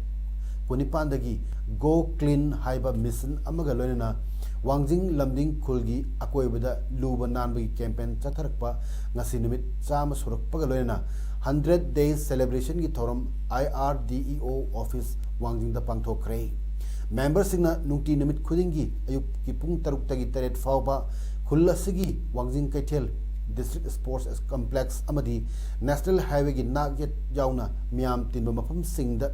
ꯀꯨꯟꯅꯤꯄꯥꯟꯗꯒꯤ Go Clean ꯍꯥꯏꯕ ꯃꯤꯁꯟ ꯑꯃꯒ ꯂꯣꯏꯅꯅ ꯋꯥꯡꯖꯤꯡ ꯂꯝꯗꯤꯡ ꯈꯨꯜꯒꯤ ꯑꯀꯣꯏꯕꯗ ꯂꯨꯕ ꯅꯥꯟꯕꯒꯤ campaign ꯆꯠꯊꯔꯛꯄ ꯉꯁꯤ ꯅꯨꯃꯤꯠ ꯆꯥꯝꯃ ꯁꯨꯔꯛꯄꯒ ꯂꯣꯏꯅꯅ hundred days celebrationꯒꯤ ꯊꯧꯔꯝ I R D E O office ꯋꯥꯡꯖꯤꯡꯗ ꯄꯥꯡꯊꯣꯛꯈ꯭ꯔꯦ꯫ Memberꯁꯤꯡꯅ ꯅꯨꯡꯇꯤ ꯅꯨꯃꯤꯠ ꯈꯨꯗꯤꯡꯒꯤ ꯑꯌꯨꯛꯀꯤ ꯄꯨꯡ ꯇꯔꯨꯛꯇꯒꯤ ꯇꯔꯦꯠ ꯐꯥꯎꯕ ꯈꯨꯜ ꯑꯁꯤꯒꯤ ꯋꯥꯡꯖꯤꯡ ꯀꯩꯊꯦꯜ, District Sports Complex ꯑꯃꯗꯤ National Highwayꯒꯤ ꯅꯥꯛ ꯌꯦꯠ ꯌꯥꯎꯅ ꯃꯤꯌꯥꯝ ꯇꯤꯟꯕ ꯃꯐꯝꯁꯤꯡꯗ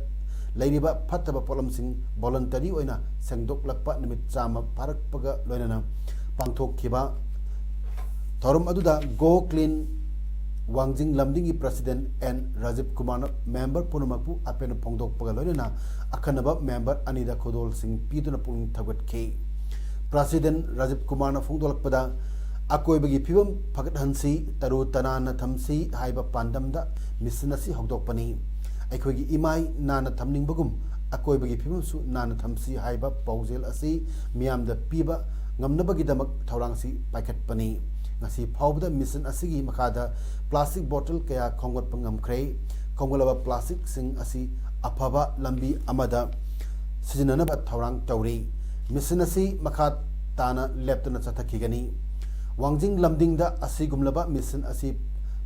ꯂꯩꯔꯤꯕ ꯐꯠꯇꯕ ꯄꯣꯠꯂꯝꯁꯤꯡ voluntary ꯑꯣꯏꯅ ꯁꯦꯡꯗꯣꯛꯂꯛꯄ ꯅꯨꯃꯤꯠ ꯆꯥꯝꯃ ꯐꯥꯔꯛꯄꯒ ꯂꯣꯏꯅꯅ ꯄꯥꯡꯊꯣꯛꯈꯤꯕ ꯊꯧꯔꯝ ꯑꯗꯨꯗ Go Clean ꯋꯥꯡꯖꯤꯡ ꯂꯝꯗꯤꯡꯒꯤ President N ꯔꯥꯖꯤꯕ ꯀꯨꯃꯥꯔꯅ member ꯄꯨꯝꯅꯃꯛꯄꯨ ꯑꯄꯦꯟꯕ ꯐꯣꯡꯗꯣꯛꯄꯒ ꯂꯣꯏꯅꯅ ꯑꯈꯟꯅꯕ member ꯑꯅꯤꯗ ꯈꯨꯗꯣꯜꯁꯤꯡ ꯄꯤꯗꯨꯅ ꯄꯨꯛꯅꯤꯡ ꯊꯧꯒꯠꯈꯤ꯫ President ꯔꯥꯖꯤꯕ ꯀꯨꯃꯥꯔꯅ ꯐꯣꯡꯗꯣꯛꯂꯛꯄꯗ, ꯑꯀꯣꯏꯕꯒꯤ ꯐꯤꯕꯝ ꯐꯒꯠꯍꯟꯁꯤ, ꯇꯔꯨ ꯇꯅꯥꯟꯅ ꯊꯝꯁꯤ ꯍꯥꯏꯕ ꯄꯥꯟꯗꯝꯗ ꯃꯤꯁꯟ ꯑꯁꯤ ꯍꯧꯗꯣꯛꯄꯅꯤ꯫ ꯑꯩꯈꯣꯏꯒꯤ ꯏꯃꯥꯏ ꯅꯥꯟꯅ ꯊꯝꯅꯤꯡꯕꯒꯨꯝ ꯑꯀꯣꯏꯕꯒꯤ ꯐꯤꯕꯝꯁꯨ ꯅꯥꯟꯅ ꯊꯝꯁꯤ ꯍꯥꯏꯕ ꯄꯥꯎꯖꯦꯜ ꯑꯁꯤ ꯃꯤꯌꯥꯝꯗ ꯄꯤꯕ ꯉꯝꯅꯕꯒꯤꯗꯃꯛ ꯊꯧꯔꯥꯡꯁꯤ ꯄꯥꯏꯈꯠꯄꯅꯤ꯫ ꯉꯁꯤ ꯐꯥꯎꯕꯗ mission ꯑꯁꯤꯒꯤ ꯃꯈꯥꯗ plastic bottle ꯀꯌꯥ ꯈꯣꯝꯒꯠꯄ ꯉꯝꯈ꯭ꯔꯦ꯫ ꯈꯣꯝꯒꯠꯂꯕ plasticꯁꯤꯡ ꯑꯁꯤ ꯑꯐꯕ ꯂꯝꯕꯤ ꯑꯃꯗ ꯁꯤꯖꯤꯟꯅꯅꯕ ꯊꯧꯔꯥꯡ ꯇꯧꯔꯤ꯫ Mission ꯑꯁꯤ ꯃꯈꯥ ꯇꯥꯅ ꯂꯦꯞꯇꯅ ꯆꯠꯊꯈꯤꯒꯅꯤ꯫ ꯋꯥꯡꯖꯤꯡ ꯂꯝꯗꯤꯡꯗ ꯑꯁꯤꯒꯨꯝꯂꯕ mission ꯑꯁꯤ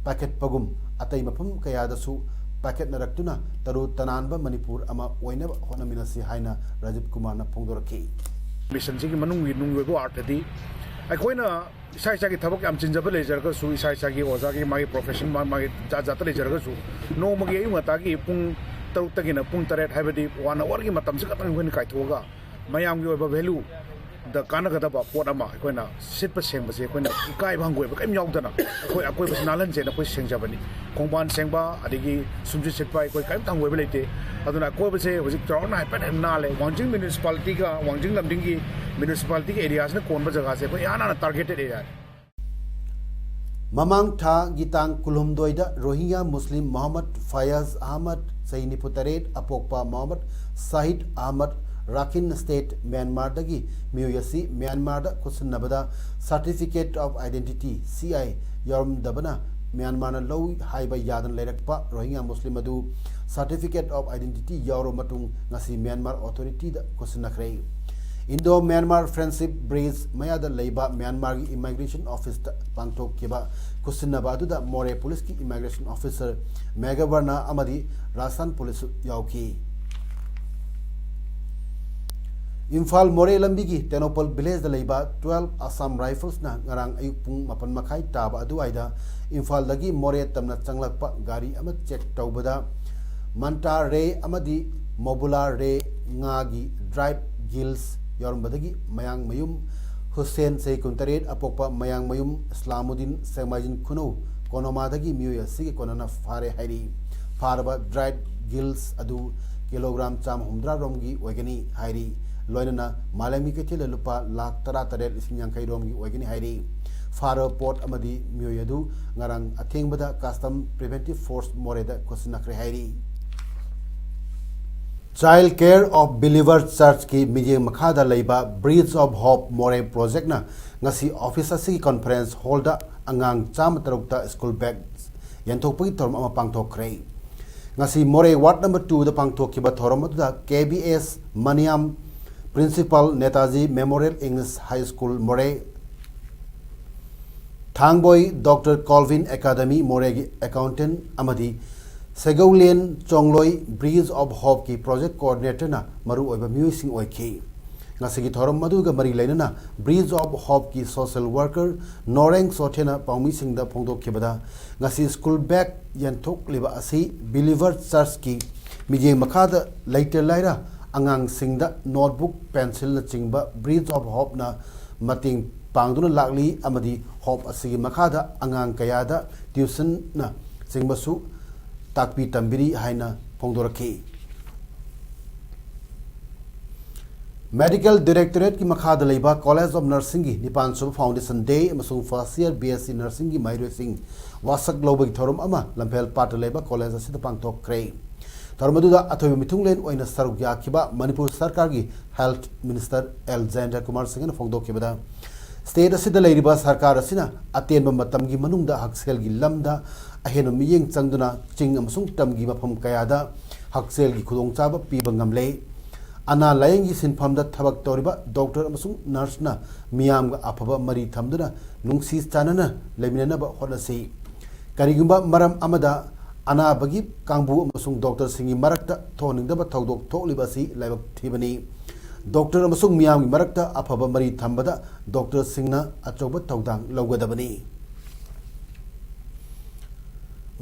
ꯄꯥꯏꯈꯠꯄꯒꯨꯝ ꯑꯇꯩ ꯃꯐꯝ ꯀꯌꯥꯗꯁꯨ ꯄꯥꯏꯈꯠꯅꯔꯛꯇꯨꯅ ꯇꯔꯨ ꯇꯅꯥꯟꯕ ꯃꯅꯤꯄꯨꯔ ꯑꯃ ꯑꯣꯏꯅꯕ ꯍꯣꯠꯅꯃꯤꯟꯅꯁꯤ ꯍꯥꯏꯅ ꯔꯥꯖꯤꯕ ꯀꯨꯃꯥꯔꯅ ꯐꯣꯡꯗꯣꯔꯛꯈꯤ꯫ Missionꯁꯤꯒꯤ ꯃꯅꯨꯡꯒꯤ ꯅꯨꯡꯒꯤ ꯑꯣꯏꯕ ꯑꯥꯔꯊꯗꯤ ꯑꯩꯈꯣꯏꯅ ꯏꯁꯥ ꯏꯁꯥꯒꯤ ꯊꯕꯛ ꯌꯥꯝ ꯆꯤꯟꯖꯕ ꯂꯩꯖꯔꯒꯁꯨ, ꯏꯁꯥ ꯏꯁꯥꯒꯤ ꯑꯣꯖꯥꯒꯤ ꯃꯥꯒꯤ profession ꯃꯥ-, ꯃꯥꯒꯤ ꯖꯥꯠ ꯖꯥꯠꯇ ꯂꯩꯖꯔꯒꯁꯨ, ꯅꯣꯡꯃꯒꯤ ꯑꯌꯨꯛ ꯉꯟꯇꯥꯒꯤ ꯄꯨꯡ ꯇꯔꯨꯛꯇꯒꯤꯅ ꯄꯨꯡ ꯇꯔꯦꯠ, ꯍꯥꯏꯕꯗꯤ one hourꯒꯤ ꯃꯇꯝꯁꯤ ꯈꯛꯇꯪ ꯑꯩꯈꯣꯏꯅ ꯀꯥꯏꯊꯣꯛꯑꯒ ꯃꯌꯥꯝꯒꯤ ꯑꯣꯏꯕ valueꯗ ꯀꯥꯟꯅꯒꯗꯕ ꯄꯣꯠ ꯑꯃ ꯑꯩꯈꯣꯏꯅ ꯁꯤꯠꯄ ꯁꯦꯡꯕꯁꯦ ꯑꯩꯈꯣꯏꯅ ꯏꯀꯥꯏꯕ ꯍꯪꯒꯣꯏꯕ ꯀꯔꯤꯝ ꯌꯥꯎꯗꯅ ꯑꯩꯈꯣꯏ ꯑꯀꯣꯏꯕꯁꯤ ꯅꯥꯜꯍꯟꯁꯦꯅ ꯑꯩꯈꯣꯏ ꯁꯦꯡꯖꯕꯅꯤ꯫ ꯈꯣꯡꯕꯥꯟ ꯁꯦꯡꯕ, ꯑꯗꯒꯤ ꯁꯨꯝꯁꯤꯠ ꯁꯤꯠꯄ ꯑꯩꯈꯣꯏ ꯀꯔꯤꯝꯇ ꯍꯪꯒꯣꯏꯕ ꯂꯩꯇꯦ꯫ ꯑꯗꯨꯅ ꯑꯀꯣꯏꯕꯁꯦ ꯍꯧꯖꯤꯛ ꯆꯥꯎꯔꯥꯛꯅ ꯍꯥꯏꯐꯦꯠ ꯍꯦꯟꯅ ꯅꯥꯜꯂꯦ꯫ ꯋꯥꯡꯖꯤꯡ municipalityꯒ ꯋꯥꯡꯖꯤꯡ ꯂꯝꯗꯤꯡꯒꯤ municipalityꯒꯤ areaꯁꯤꯅ ꯀꯣꯟꯕ ꯖꯒꯥꯁꯦ ꯑꯩꯈꯣꯏ ꯏꯍꯥꯟ ꯍꯥꯟꯅ targeted areaꯅꯤ꯫ ꯃꯃꯥꯡ ꯊꯥꯒꯤ ꯇꯥꯡ ꯀꯨꯟꯍꯨꯝꯗꯣꯏꯗ ꯔꯣꯍꯤꯡꯒ꯭ꯌꯥ ꯃꯨꯁꯂꯤꯝ ꯃꯣꯍꯝꯃꯗ ꯐꯌꯥꯖ ꯑꯍꯃꯗ, ꯆꯍꯤ ꯅꯤꯐꯨ ꯇꯔꯦꯠ, ꯑꯄꯣꯛꯄ ꯃꯣꯍꯝꯃꯗ ꯁꯥꯍꯤꯗ ꯑꯍꯃꯗ, ꯔꯥꯈꯤꯟ ꯁ꯭ꯇꯦꯠ, ꯃ꯭ꯌꯥꯟꯃꯥꯔꯗꯒꯤ ꯃꯤꯑꯣꯏ ꯑꯁꯤ ꯃ꯭ꯌꯥꯟꯃꯥꯔꯗ ꯈꯨꯠꯁꯤꯟꯅꯕꯗ Certificate of Identity, C I, ꯌꯥꯎꯔꯝꯗꯕꯅ ꯃ꯭ꯌꯥꯟꯃꯥꯔꯅ ꯂꯧꯏ ꯍꯥꯏꯕ ꯌꯥꯗꯅ ꯂꯩꯔꯛꯄ ꯔꯣꯍꯤꯡꯒ꯭ꯌꯥ ꯃꯨꯁꯂꯤꯝ ꯑꯗꯨ Certificate of Identity ꯌꯥꯎꯔꯕ ꯃꯇꯨꯡ ꯉꯁꯤ Myanmar authorityꯗ ꯈꯨꯠꯁꯤꯟꯅꯈ꯭ꯔꯦ꯫ Indo Myanmar Friendship Bridge ꯃꯌꯥꯗ ꯂꯩꯕ ꯃ꯭ꯌꯥꯟꯃꯥꯔꯒꯤ immigration officeꯇ ꯄꯥꯡꯊꯣꯛꯈꯤꯕ ꯈꯨꯠꯁꯤꯟꯅꯕ ꯑꯗꯨꯗ ꯃꯣꯔꯦ policeꯀꯤ immigration officer ꯃꯦꯘꯕꯔꯅ ꯑꯃꯗꯤ ꯔꯥꯖꯁꯊꯥꯟ policeꯁꯨ ꯌꯥꯎꯈꯤ꯫ ꯏꯝꯐꯥꯜ ꯃꯣꯔꯦ ꯂꯝꯕꯤꯒꯤ ꯇꯦꯡꯅꯧꯄꯜ villageꯗ ꯂꯩꯕ twelve Assam Riflesꯅ ꯉꯔꯥꯡ ꯑꯌꯨꯛ ꯄꯨꯡ ꯃꯥꯄꯟ ꯃꯈꯥꯏ ꯇꯥꯕ ꯑꯗꯨꯋꯥꯏꯗ ꯏꯝꯐꯥꯜꯗꯒꯤ ꯃꯣꯔꯦ ꯇꯝꯅ ꯆꯪꯂꯛꯄ ꯒꯥꯔꯤ ꯑꯃ check ꯇꯧꯕꯗ ꯃꯟꯇꯥ ꯔꯦ ꯑꯃꯗꯤ ꯃꯣꯕꯨꯂꯥ ꯔꯦ ꯉꯥꯒꯤ dried gills ꯌꯥꯎꯔꯝꯕꯗꯒꯤ ꯃꯌꯥꯡꯃꯌꯨꯝ ꯍꯨꯁꯦꯟ, ꯆꯍꯤ ꯀꯨꯟꯇꯔꯦꯠ, ꯑꯄꯣꯛꯄ ꯃꯌꯥꯡꯃꯌꯨꯝ ꯏꯁꯂꯥꯃꯨꯗꯤꯟ, ꯁꯦꯛꯃꯥꯏꯖꯤꯟ ꯈꯨꯅꯧ, ꯀꯣꯅꯣꯃꯥꯗꯒꯤ ꯃꯤꯑꯣꯏ ꯑꯁꯤꯒꯤ ꯀꯣꯟꯅꯅ ꯐꯥꯔꯦ ꯍꯥꯏꯔꯤ꯫ ꯐꯥꯔꯕ dried gills ꯑꯗꯨ ꯀꯤꯂꯣꯒ꯭ꯔꯥꯝ ꯆꯥꯝꯃ ꯍꯨꯝꯗ꯭ꯔꯥ ꯔꯣꯝꯒꯤ ꯑꯣꯏꯒꯅꯤ ꯍꯥꯏꯔꯤ꯫ ꯂꯣꯏꯅꯅ ꯃꯥꯂꯦꯝꯒꯤ ꯀꯩꯊꯦꯜꯗ ꯂꯨꯄꯥ ꯂꯥꯈ ꯇꯔꯥꯇꯔꯦꯠ ꯂꯤꯁꯤꯡ ꯌꯥꯡꯈꯩ ꯔꯣꯝꯒꯤ ꯑꯣꯏꯒꯅꯤ ꯍꯥꯏꯔꯤ꯫ ꯐꯥꯔꯕ ꯄꯣꯠ ꯑꯃꯗꯤ ꯃꯤꯑꯣꯏ ꯑꯗꯨ ꯉꯔꯥꯡ ꯑꯊꯦꯡꯕꯗ Custom Preventive Force ꯃꯣꯔꯦꯗ ꯈꯨꯠꯁꯤꯟꯅꯈ꯭ꯔꯦ ꯍꯥꯏꯔꯤ꯫ Child Care of Believer Churchꯀꯤ ꯃꯤꯠꯌꯦꯡ ꯃꯈꯥꯗ ꯂꯩꯕ Bridge of Hope ꯃꯣꯔꯦ ꯄ꯭ꯔꯣꯖꯦꯛꯅ ꯉꯁꯤ ꯑꯣꯐꯤꯁ ꯑꯁꯤꯒꯤ ꯀꯟꯐꯔꯦꯟꯁ ꯍꯣꯜꯗ ꯑꯉꯥꯡ ꯆꯥꯝꯃ ꯇꯔꯨꯛꯇ ꯁ꯭ꯀꯨꯜ ꯕꯦꯒ ꯌꯦꯟꯊꯣꯛꯄꯒꯤ ꯊꯧꯔꯝ ꯑꯃ ꯄꯥꯡꯊꯣꯛꯈ꯭ꯔꯦ꯫ ꯉꯁꯤ ꯃꯣꯔꯦ ꯋꯥꯔꯗ ꯅꯝꯕꯔ ꯇꯨꯗ ꯄꯥꯡꯊꯣꯛꯈꯤꯕ ꯊꯧꯔꯝ ꯑꯗꯨꯗ K B S Maniyam, principal, Netaji memorial English high school Moreh, Thangboi doctor Calvin academy ꯃꯣꯔꯦꯒꯤ ꯑꯦꯀꯥꯎꯟꯇꯦꯟ ꯑꯃꯗꯤ ꯁꯦꯒꯧꯂꯦꯟ ꯆꯣꯡꯂꯣꯏ Bridge of Hopeꯀꯤ ꯄ꯭ꯔꯣꯖꯦꯛ ꯀꯣꯑꯣꯔꯗꯤꯅꯦꯇꯔꯅ ꯃꯔꯨꯑꯣꯏꯕ ꯃꯤꯑꯣꯏꯁꯤꯡ ꯑꯣꯏꯈꯤ꯫ ꯉꯁꯤꯒꯤ ꯊꯧꯔꯝ ꯑꯗꯨꯒ ꯃꯔꯤ ꯂꯩꯅꯅ Bridge of Hopeꯀꯤ ꯁꯣꯁꯤꯌꯦꯜ ꯋꯥꯔꯀꯔ ꯅꯣꯔꯦꯡ ꯁꯣꯊꯦꯅ ꯄꯥꯎꯃꯤꯁꯤꯡꯗ ꯐꯣꯡꯗꯣꯛꯈꯤꯕꯗ, ꯉꯁꯤ ꯁ꯭ꯀꯨꯜ ꯕꯦꯒ ꯌꯦꯟꯊꯣꯛꯂꯤꯕ ꯑꯁꯤ ꯕꯤꯂꯤꯚꯔ ꯆꯔꯆꯀꯤ ꯃꯤꯠꯌꯦꯡ ꯃꯈꯥꯗ ꯂꯩꯇ ꯂꯥꯏꯔ ꯑꯉꯥꯡꯁꯤꯡꯗ ꯅꯣꯠꯕꯨꯛ, ꯄꯦꯟꯁꯤꯜꯅꯆꯤꯡꯕ Bridge of Hopeꯅ ꯃꯇꯦꯡ ꯄꯥꯡꯗꯨꯅ ꯂꯥꯛꯂꯤ ꯑꯃꯗꯤ ꯍꯣꯞ ꯑꯁꯤꯒꯤ ꯃꯈꯥꯗ ꯑꯉꯥꯡ ꯀꯌꯥꯗ ꯇ꯭ꯌꯨꯁꯟꯅ ꯆꯤꯡꯕꯁꯨ ꯇꯥꯛꯄꯤ ꯇꯝꯕꯤꯔꯤ ꯍꯥꯏꯅ ꯐꯣꯡꯗꯣꯔꯛꯈꯤ꯫ ꯃꯦꯗꯤꯀꯦꯜ ꯗꯥꯏꯔꯦꯛꯇꯣꯔꯦꯠꯀꯤ ꯃꯈꯥꯗ ꯂꯩꯕ ꯀꯣꯂꯦꯖ ꯑꯣꯐ ꯅꯔꯁꯤꯡꯒꯤ ꯅꯤꯄꯥꯟ ꯁꯨꯕ ꯐꯥꯎꯟꯗꯦꯁꯟ ꯗꯦ ꯑꯃꯁꯨꯡ first year B S C ꯅꯔꯁꯤꯡꯒꯤ ꯃꯍꯩꯔꯣꯏꯁꯤꯡ ꯋꯥꯁꯛ ꯂꯧꯕꯒꯤ ꯊꯧꯔꯝ ꯑꯃ ꯂꯝꯐꯦꯜ ꯄꯥꯠꯇ ꯂꯩꯕ ꯀꯣꯂꯦꯖ ꯑꯁꯤꯗ ꯄꯥꯡꯊꯣꯛꯈ꯭ꯔꯦ꯫ ꯊꯧꯔꯝ ꯑꯗꯨꯗ ꯑꯊꯣꯏꯕ ꯃꯤꯊꯨꯡꯂꯦꯟ ꯑꯣꯏꯅ ꯁꯔꯨꯛ ꯌꯥꯈꯤꯕ ꯃꯅꯤꯄꯨꯔ ꯁꯔꯀꯥꯔꯒꯤ ꯍꯦꯜꯊ ꯃꯤꯅꯤꯁꯇꯔ ꯑꯦꯜ ꯖꯌꯦꯟꯗ꯭ꯔ ꯀꯨꯃꯥꯔ ꯁꯤꯡꯍꯅ ꯐꯣꯡꯗꯣꯛꯈꯤꯕꯗ, ꯁ꯭ꯇꯦꯠ ꯑꯁꯤꯗ ꯂꯩꯔꯤꯕ ꯁꯔꯀꯥꯔ ꯑꯁꯤꯅ ꯑꯇꯦꯟꯕ ꯃꯇꯝꯒꯤ ꯃꯅꯨꯡꯗ ꯍꯛꯁꯦꯜꯒꯤ ꯂꯝꯗ ꯑꯍꯦꯟꯕ ꯃꯤꯠꯌꯦꯡ ꯆꯪꯗꯨꯅ ꯆꯤꯡ ꯑꯃꯁꯨꯡ ꯇꯝꯒꯤ ꯃꯐꯝ ꯀꯌꯥꯗ ꯍꯛꯁꯦꯜꯒꯤ ꯈꯨꯗꯣꯡꯆꯥꯕ ꯄꯤꯕ ꯉꯝꯂꯦ꯫ ꯑꯅꯥ ꯂꯥꯌꯦꯡꯒꯤ ꯁꯤꯟꯐꯝꯗ ꯊꯕꯛ ꯇꯧꯔꯤꯕ ꯗꯣꯛꯇꯔ ꯑꯃꯁꯨꯡ ꯅꯔꯁꯅ ꯃꯤꯌꯥꯝꯒ ꯑꯐꯕ ꯃꯔꯤ ꯊꯝꯗꯨꯅ ꯅꯨꯡꯁꯤ ꯆꯥꯟꯅꯅ ꯂꯩꯃꯤꯟꯅꯅꯕ ꯍꯣꯠꯅꯁꯤ꯫ ꯀꯔꯤꯒꯨꯝꯕ ꯃꯔꯝ ꯑꯃꯗ ꯑꯅꯥꯕꯒꯤ ꯀꯥꯡꯕꯨ ꯑꯃꯁꯨꯡ ꯗꯣꯛꯇꯔꯁꯤꯡꯒꯤ ꯃꯔꯛꯇ ꯊꯣꯛꯍꯟꯅꯤꯡꯗꯕ ꯊꯧꯗꯣꯛ ꯊꯣꯛꯂꯤꯕ ꯑꯁꯤ ꯂꯥꯏꯕꯛ ꯊꯤꯕꯅꯤ꯫ ꯗꯣꯛꯇꯔ ꯑꯃꯁꯨꯡ ꯃꯤꯌꯥꯝꯒꯤ ꯃꯔꯛꯇ ꯑꯐꯕ ꯃꯔꯤ ꯊꯝꯕꯗ ꯗꯣꯛꯇꯔꯁꯤꯡꯅ ꯑꯆꯧꯕ ꯊꯧꯗꯥꯡ ꯂꯧꯒꯗꯕꯅꯤ꯫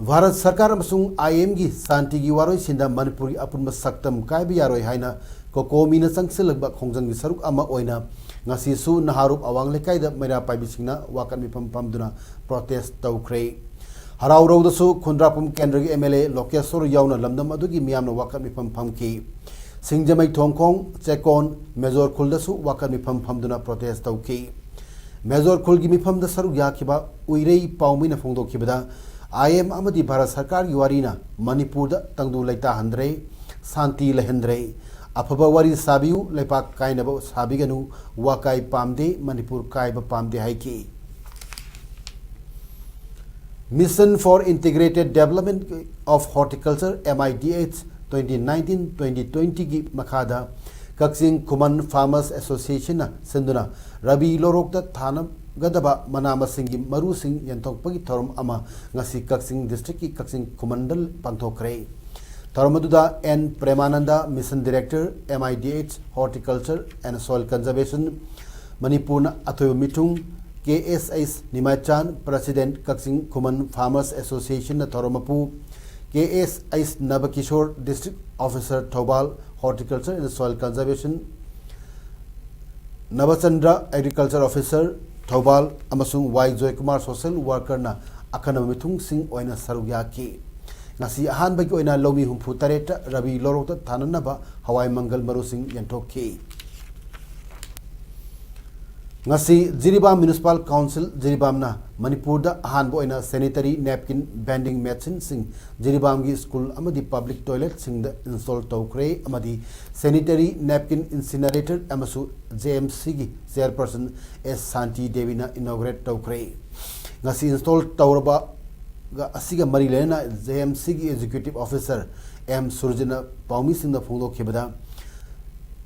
ꯚꯥꯔꯠ ꯁꯔꯀꯥꯔ ꯑꯃꯁꯨꯡ ꯑꯥꯏ ꯑꯦꯝꯒꯤ ꯁꯥꯟꯇꯤꯒꯤ ꯋꯥꯔꯣꯏꯁꯤꯟꯗ ꯃꯅꯤꯄꯨꯔꯒꯤ ꯑꯄꯨꯟꯕ ꯁꯛꯇꯝ ꯀꯥꯏꯕ ꯌꯥꯔꯣꯏ ꯍꯥꯏꯅ ꯀꯣꯀꯣꯃꯤꯅ ꯆꯪꯁꯤꯜꯂꯛꯄ ꯈꯣꯡꯖꯪꯒꯤ ꯁꯔꯨꯛ ꯑꯃ ꯑꯣꯏꯅ ꯉꯁꯤꯁꯨ ꯅꯍꯥꯔꯨꯞ ꯑꯋꯥꯡ ꯂꯩꯀꯥꯏꯗ ꯃꯩꯔꯥ ꯄꯥꯏꯕꯤꯁꯤꯡꯅ ꯋꯥꯀꯠ ꯃꯤꯐꯝ ꯐꯝꯗꯨꯅ ꯄ꯭ꯔꯣꯇꯦꯁ ꯇꯧꯈ꯭ꯔꯦ꯫ ꯍꯔꯥꯎꯔꯧꯗꯁꯨ ꯈꯨꯟꯗ꯭ꯔꯥꯛꯄꯝ ꯀꯦꯟꯗ꯭ꯔꯒꯤ ꯑꯦꯝ ꯑꯦꯜ ꯑꯦ ꯂꯣꯀꯦꯁꯣꯔ ꯌꯥꯎꯅ ꯂꯝꯗꯝ ꯑꯗꯨꯒꯤ ꯃꯤꯌꯥꯝꯅ ꯋꯥꯀꯠ ꯃꯤꯐꯝ ꯐꯝꯈꯤ꯫ ꯁꯤꯡꯖꯃꯩ, ꯊꯣꯡꯈꯣꯡ, ꯆꯦꯛꯀꯣꯟ, ꯃꯦꯖꯣꯔ ꯈꯨꯜꯗꯁꯨ ꯋꯥꯀꯠ ꯃꯤꯐꯝ ꯐꯝꯗꯨꯅ ꯄ꯭ꯔꯣꯇꯦꯁ ꯇꯧꯈꯤ꯫ ꯃꯦꯖꯣꯔ ꯈꯨꯜꯒꯤ ꯃꯤꯐꯝꯗ ꯁꯔꯨꯛ ꯌꯥꯈꯤꯕ ꯎꯏꯔꯩ ꯄꯥꯎꯃꯤꯅ ꯐꯣꯡꯗꯣꯛꯈꯤꯕꯗ, ꯑꯥꯏ ꯑꯦꯝ ꯑꯃꯗꯤ ꯚꯥꯔꯠ ꯁꯔꯀꯥꯔꯒꯤ ꯋꯥꯔꯤꯅ ꯃꯅꯤꯄꯨꯔꯗ ꯇꯪꯗꯨ ꯂꯩꯇꯥꯍꯟꯗ꯭ꯔꯦ꯫ ꯁꯥꯟꯇꯤ ꯂꯩꯍꯟꯗ꯭ꯔꯦ꯫ ꯑꯐꯕ ꯋꯥꯔꯤ ꯁꯥꯕꯤꯌꯨ, ꯂꯩꯄꯥꯛ ꯀꯥꯏꯅꯕ ꯁꯥꯕꯤꯒꯅꯨ, ꯋꯥ ꯀꯥꯏ ꯄꯥꯝꯗꯦ, ꯃꯅꯤꯄꯨꯔ ꯀꯥꯏꯕ ꯄꯥꯝꯗꯦ ꯍꯥꯏꯈꯤ꯫ Mission for Integrated Development of Horticulture, M I D H, twenty nineteen twenty twenty ꯒꯤ ꯃꯈꯥꯗ ꯀꯛꯆꯤꯡ ꯈꯨꯃꯟ Farmers Association ꯅ ꯁꯤꯟꯗꯨꯅ ꯔꯕꯤ ꯂꯧꯔꯣꯛꯇ ꯊꯥꯅꯒꯗꯕ ꯃꯅꯥ ꯃꯁꯤꯡꯒꯤ ꯃꯔꯨꯁꯤꯡ ꯌꯦꯟꯊꯣꯛꯄꯒꯤ ꯊꯧꯔꯝ ꯑꯃ ꯉꯁꯤ ꯀꯛꯆꯤꯡ district ꯀꯤ ꯀꯛꯆꯤꯡ ꯈꯨꯃꯟꯗ ꯄꯥꯡꯊꯣꯛꯈ꯭ꯔꯦ꯫ ꯊꯧꯔꯝ ꯑꯗꯨꯗ and ꯄ꯭ꯔꯦꯃꯥꯅꯟꯗ, Mission Director, M I D H, Horticulture and Soil Conservation, ꯃꯅꯤꯄꯨꯔꯅ ꯑꯊꯣꯏꯕ ꯃꯤꯊꯨꯡ, K S H Nimaichand, President, Kakching Khuman Farmers Association ꯅ ꯊꯧꯔꯝ ꯃꯄꯨ, K S H Nabakishor, District Officer, Thoubal, Horticulture and Soil Conservation, Nabachandra, Agriculture Officer, Thoubal, ꯑꯃꯁꯨꯡ ꯋꯥꯏ ꯖꯣꯏꯀꯨꯃꯥꯔ, Social Worker ꯅ ꯑꯈꯟꯅꯕ ꯃꯤꯊꯨꯡꯁꯤꯡ ꯑꯣꯏꯅ ꯁꯔꯨꯛ ꯌꯥꯈꯤ꯫ ꯉꯁꯤ ꯑꯍꯥꯟꯕꯒꯤ ꯑꯣꯏꯅ ꯂꯧꯃꯤ ꯍꯨꯝꯐꯨ ꯇꯔꯦꯠꯇ ꯔꯕꯤ ꯂꯧꯔꯣꯛꯇ ꯊꯥꯅꯅꯕ ꯍꯋꯥꯏ ꯃꯪꯒꯜ ꯃꯔꯨꯁꯤꯡ ꯌꯦꯟꯊꯣꯛꯈꯤ꯫ ꯉꯁꯤ ꯖꯤꯔꯤꯕꯥꯝ Municipal Council, ꯖꯤꯔꯤꯕꯥꯝꯅ ꯃꯅꯤꯄꯨꯔꯗ ꯑꯍꯥꯟꯕ ꯑꯣꯏꯅ sanitary napkin vending machine ꯁꯤꯡ ꯖꯤꯔꯤꯕꯥꯝꯒꯤ school ꯑꯃꯗꯤ public toilet ꯁꯤꯡꯗ install ꯇꯧꯈ꯭ꯔꯦ ꯑꯃꯗꯤ sanitary napkin incinerator ꯑꯃꯁꯨ J M C ꯒꯤ Chairperson ꯑꯦꯁ ꯁꯥꯟꯇꯤ ꯗꯦꯕꯤꯅ inaugurate ꯇꯧꯈ꯭ꯔꯦ꯫ ꯉꯁꯤ install ꯇꯧꯔꯕ ꯑꯁꯤꯒ ꯃꯔꯤ ꯂꯩꯅꯅ J M C ꯒꯤ Executive Officer ꯑꯦꯝ ꯁꯨꯔꯖꯤꯅ ꯄꯥꯎꯃꯤꯁꯤꯡꯗ ꯐꯣꯡꯗꯣꯛꯈꯤꯕꯗ,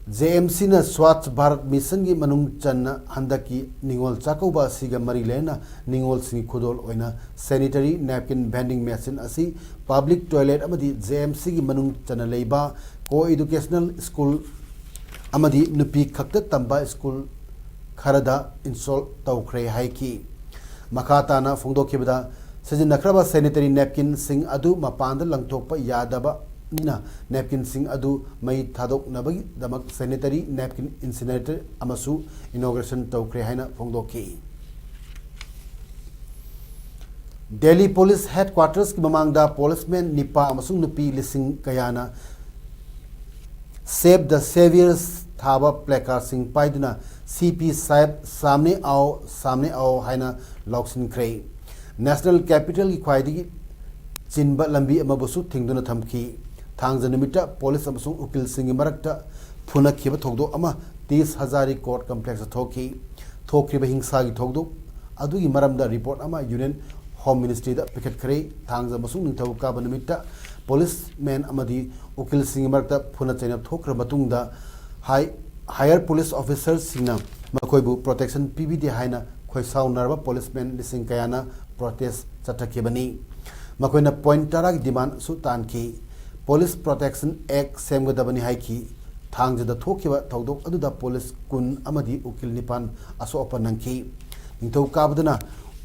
J M C ꯅ Swachh Bharat Mission ꯒꯤ ꯃꯅꯨꯡ ꯆꯟꯅ ꯍꯟꯗꯛꯀꯤ ꯅꯤꯉꯣꯜ ꯆꯥꯛꯀꯧꯕ ꯑꯁꯤꯒ ꯃꯔꯤ ꯂꯩꯅꯅ ꯅꯤꯉꯣꯜꯁꯤꯡꯒꯤ ꯈꯨꯗꯣꯜ ꯑꯣꯏꯅ sanitary napkin vending machine ꯑꯁꯤ public toilet ꯑꯃꯗꯤ J M C ꯒꯤ ꯃꯅꯨꯡ ꯆꯟꯅ ꯂꯩꯕ co-educational school ꯑꯃꯗꯤ ꯅꯨꯄꯤ ꯈꯛꯇ ꯇꯝꯕ school ꯈꯔꯗ install ꯇꯧꯈ꯭ꯔꯦ ꯍꯥꯏꯈꯤ꯫ ꯃꯈꯥ ꯇꯥꯅ ꯐꯣꯡꯗꯣꯛꯈꯤꯕꯗ, ꯁꯤꯖꯤꯟꯅꯈ꯭ꯔꯕ sanitary napkin ꯁꯤꯡ ꯑꯗꯨ ꯃꯄꯥꯟꯗ ꯂꯪꯊꯣꯛꯄ ꯌꯥꯗꯕꯅꯤꯅ napkin ꯁꯤꯡ ꯑꯗꯨ ꯃꯩ ꯊꯥꯗꯣꯛꯅꯕꯒꯤꯗꯃꯛ sanitary napkin incinerator ꯑꯃꯁꯨ inauguration ꯇꯧꯈ꯭ꯔꯦ ꯍꯥꯏꯅ ꯐꯣꯡꯗꯣꯛꯈꯤ꯫ Delhi Police Headquarters ꯀꯤ ꯃꯃꯥꯡꯗ policeman ꯅꯤꯄꯥ ꯑꯃꯁꯨꯡ ꯅꯨꯄꯤ ꯂꯤꯁꯤꯡ ꯀꯌꯥꯅ Save the Saviours ꯊꯥꯕ placard ꯁꯤꯡ ꯄꯥꯏꯗꯨꯅ "ꯁꯤ ꯄꯤ ꯁꯥꯍꯦꯕ, ꯁꯥꯝꯅꯦ ꯑꯥꯎ, ꯁꯥꯝꯅꯦ ꯑꯥꯎ" ꯍꯥꯏꯅ ꯂꯥꯎꯁꯤꯟꯈ꯭ꯔꯦ꯫ National Capital ꯒꯤ ꯈ꯭ꯋꯥꯏꯗꯒꯤ ꯆꯤꯟꯕ ꯂꯝꯕꯤ ꯑꯃꯕꯨꯁꯨ ꯊꯤꯡꯗꯨꯅ ꯊꯝꯈꯤ꯫ ꯊꯥꯡꯖ ꯅꯨꯃꯤꯠꯇ ꯄꯨꯂꯤꯁ ꯑꯃꯁꯨꯡ ꯎꯀꯤꯜꯁꯤꯡꯒꯤ ꯃꯔꯛꯇ ꯐꯨꯅꯈꯤꯕ ꯊꯧꯗꯣꯛ ꯑꯃ ꯇꯤꯁ ꯍꯖꯥꯔꯤ ꯀꯣꯔꯠ ꯀꯝꯄ꯭ꯂꯦꯛꯁꯇ ꯊꯣꯛꯈꯤ꯫ ꯊꯣꯛꯈꯤꯕ ꯍꯤꯡꯁꯥꯒꯤ ꯊꯧꯗꯣꯛ ꯑꯗꯨꯒꯤ ꯃꯔꯝꯗ ꯔꯤꯄꯣꯔꯠ ꯑꯃ ꯌꯨꯅꯤꯌꯟ ꯍꯣꯝ ꯃꯤꯅꯤꯁꯇ꯭ꯔꯤꯗ ꯄꯤꯈꯠꯈ꯭ꯔꯦ꯫ ꯊꯥꯡꯖ ꯑꯃꯁꯨꯡ ꯅꯤꯡꯊꯧꯀꯥꯕ ꯅꯨꯃꯤꯠꯇ ꯄꯨꯂꯤꯁꯃꯦꯟ ꯑꯃꯗꯤ ꯎꯀꯤꯜꯁꯤꯡꯒꯤ ꯃꯔꯛꯇ ꯐꯨꯅ ꯆꯩꯅꯕ ꯊꯣꯛꯈ꯭ꯔ ꯃꯇꯨꯡꯗ ꯍꯥꯏ, ꯍꯥꯌꯔ ꯄꯨꯂꯤꯁ ꯑꯣꯐꯤꯁꯔꯁꯤꯡꯅ ꯃꯈꯣꯏꯕꯨ ꯄ꯭ꯔꯣꯇꯦꯛꯁꯟ ꯄꯤꯕꯤꯗꯦ ꯍꯥꯏꯅ ꯈꯣꯏꯁꯥꯎꯅꯔꯕ ꯄꯨꯂꯤꯁꯃꯦꯟ ꯂꯤꯁꯤꯡ ꯀꯌꯥꯅ ꯄ꯭ꯔꯣꯇꯦꯁ ꯆꯠꯊꯈꯤꯕꯅꯤ꯫ ꯃꯈꯣꯏꯅ ꯄꯣꯏꯟꯠ ꯇꯔꯥꯒꯤ ꯗꯤꯃꯥꯟꯁꯨ ꯇꯥꯟꯈꯤ꯫ ꯄꯨꯂꯤꯁ ꯄ꯭ꯔꯣꯇꯦꯛꯁꯟ ꯑꯦꯛ ꯁꯦꯝꯒꯗꯕꯅꯤ ꯍꯥꯏꯈꯤ꯫ ꯊꯥꯡꯖꯗ ꯊꯣꯛꯈꯤꯕ ꯊꯧꯗꯣꯛ ꯑꯗꯨꯗ ꯄꯨꯂꯤꯁ ꯀꯨꯟ ꯑꯃꯗꯤ ꯎꯀꯤꯜ ꯅꯤꯄꯥꯟ ꯑꯁꯣꯛ ꯑꯄꯟ ꯅꯪꯈꯤ꯫ ꯅꯤꯡꯊꯧꯀꯥꯕꯗꯅ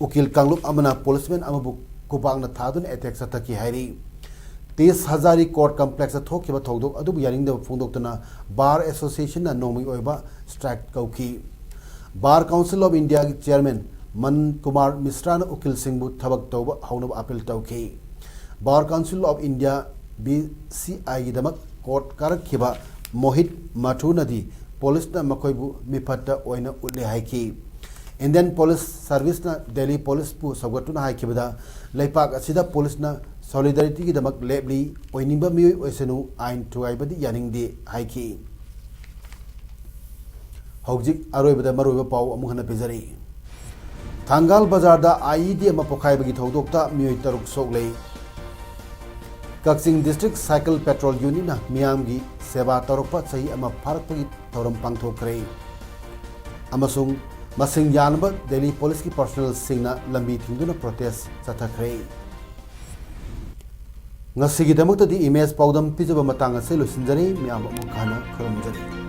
ꯎꯀꯤꯜ ꯀꯥꯡꯂꯨꯞ ꯑꯃꯅ ꯄꯨꯂꯤꯁꯃꯦꯟ ꯑꯃꯕꯨ ꯈꯨꯄꯥꯛꯅ ꯊꯥꯗꯨꯅ ꯑꯦꯇꯦꯛ ꯆꯠꯊꯈꯤ ꯍꯥꯏꯔꯤ꯫ ꯇꯤꯁ ꯍꯖꯥꯔꯤ ꯀꯣꯔꯠ ꯀꯝꯄ꯭ꯂꯦꯛꯁꯇ ꯊꯣꯛꯈꯤꯕ ꯊꯧꯗꯣꯛ ꯑꯗꯨꯕꯨ ꯌꯥꯅꯤꯡꯗꯕ ꯐꯣꯡꯗꯣꯛꯇꯨꯅ ꯕꯥꯔ ꯑꯦꯁꯣꯁꯤꯌꯦꯁꯟꯅ ꯅꯣꯡꯃꯒꯤ ꯑꯣꯏꯕ ꯁ꯭ꯇ꯭ꯔꯥꯏꯛ ꯀꯧꯈꯤ꯫ ꯕꯥꯔ ꯀꯥꯎꯟꯁꯤꯜ ꯑꯣꯐ ꯏꯟꯗꯤꯌꯥꯒꯤ ꯆꯤꯌꯔꯃꯦꯟ ꯃꯟ ꯀꯨꯃꯥꯔ ꯃꯤꯁ꯭ꯔꯥꯅ ꯎꯀꯤꯜꯁꯤꯡꯕꯨ ꯊꯕꯛ ꯇꯧꯕ ꯍꯧꯅꯕ ꯑꯄꯤꯜ ꯇꯧꯈꯤ꯫ Bar council of India, B C ꯑꯥꯏꯒꯤꯗꯃꯛ ꯀꯣꯔꯠ ꯀꯥꯔꯛꯈꯤꯕ ꯃꯣꯍꯤꯠ ꯃꯊꯨꯔꯅꯗꯤ ꯄꯨꯂꯤꯁꯅ ꯃꯈꯣꯏꯕꯨ ꯃꯤꯐꯠꯇ ꯑꯣꯏꯅ ꯎꯠꯂꯦ ꯍꯥꯏꯈꯤ꯫ ꯏꯟꯗꯤꯌꯟ ꯄꯨꯂꯤꯁ ꯁꯔꯚꯤꯁꯅ ꯗꯦꯜꯂꯤ ꯄꯨꯂꯤꯁꯄꯨ ꯁꯧꯒꯠꯇꯨꯅ ꯍꯥꯏꯈꯤꯕꯗ, ꯂꯩꯄꯥꯛ ꯑꯁꯤꯗ ꯄꯨꯂꯤꯁꯅ ꯁꯣꯂꯤꯗꯥꯔꯤꯇꯤꯒꯤꯗꯃꯛ ꯂꯦꯞꯂꯤ, ꯑꯣꯏꯅꯤꯡꯕ ꯃꯤꯑꯣꯏ ꯑꯣꯏꯁꯅꯨ, ꯑꯥꯏꯟ ꯊꯨꯒꯥꯏꯕꯗꯤ ꯌꯥꯅꯤꯡꯗꯦ ꯍꯥꯏꯈꯤ꯫ ꯍꯧꯖꯤꯛ ꯑꯔꯣꯏꯕꯗ ꯃꯔꯨꯑꯣꯏꯕ ꯄꯥꯎ ꯑꯃꯨꯛ ꯍꯟꯅ ꯄꯤꯖꯔꯤ꯫ ꯊꯪꯒꯥꯜ ꯕꯖꯥꯔꯗ ꯑꯥꯏ ꯏ ꯗꯤ ꯑꯃ ꯄꯣꯈꯥꯏꯕꯒꯤ ꯊꯧꯗꯣꯛꯇ ꯃꯤꯑꯣꯏ ꯇꯔꯨꯛ ꯁꯣꯛꯂꯦ꯫ ꯀꯛꯆꯤꯡ ꯗꯤꯁꯇ꯭ꯔꯤꯛ ꯁꯥꯏꯀꯜ ꯄꯦꯇ꯭ꯔꯣꯜ ꯌꯨꯅꯤꯠꯅ ꯃꯤꯌꯥꯝꯒꯤ ꯁꯦꯕꯥ ꯇꯧꯔꯛꯄ ꯆꯍꯤ ꯑꯃ ꯐꯥꯔꯛꯄꯒꯤ ꯊꯧꯔꯝ ꯄꯥꯡꯊꯣꯛꯈ꯭ꯔꯦ꯫ ꯑꯃꯁꯨꯡ ꯃꯁꯤꯡ ꯌꯥꯝꯂꯕ ꯗꯦꯜꯂꯤ ꯄꯨꯂꯤꯁꯀꯤ ꯄꯔꯁꯣꯅꯦꯜꯁꯤꯡꯅ ꯂꯝꯕꯤ ꯊꯤꯡꯗꯨꯅ ꯄ꯭ꯔꯣꯇꯦꯁ ꯆꯠꯊꯈ꯭ꯔꯦ꯫ ꯉꯁꯤꯒꯤꯗꯃꯛꯇꯗꯤ ꯏꯃꯦꯖ ꯄꯥꯎꯗꯝ ꯄꯤꯖꯕ ꯃꯇꯥꯡ ꯑꯁꯤ ꯂꯣꯏꯁꯤꯟꯖꯔꯦ꯫ ꯃꯌꯥꯝ ꯑꯃꯨꯛ ꯍꯟꯅ ꯈꯨꯔꯨꯝꯖꯔꯤ꯫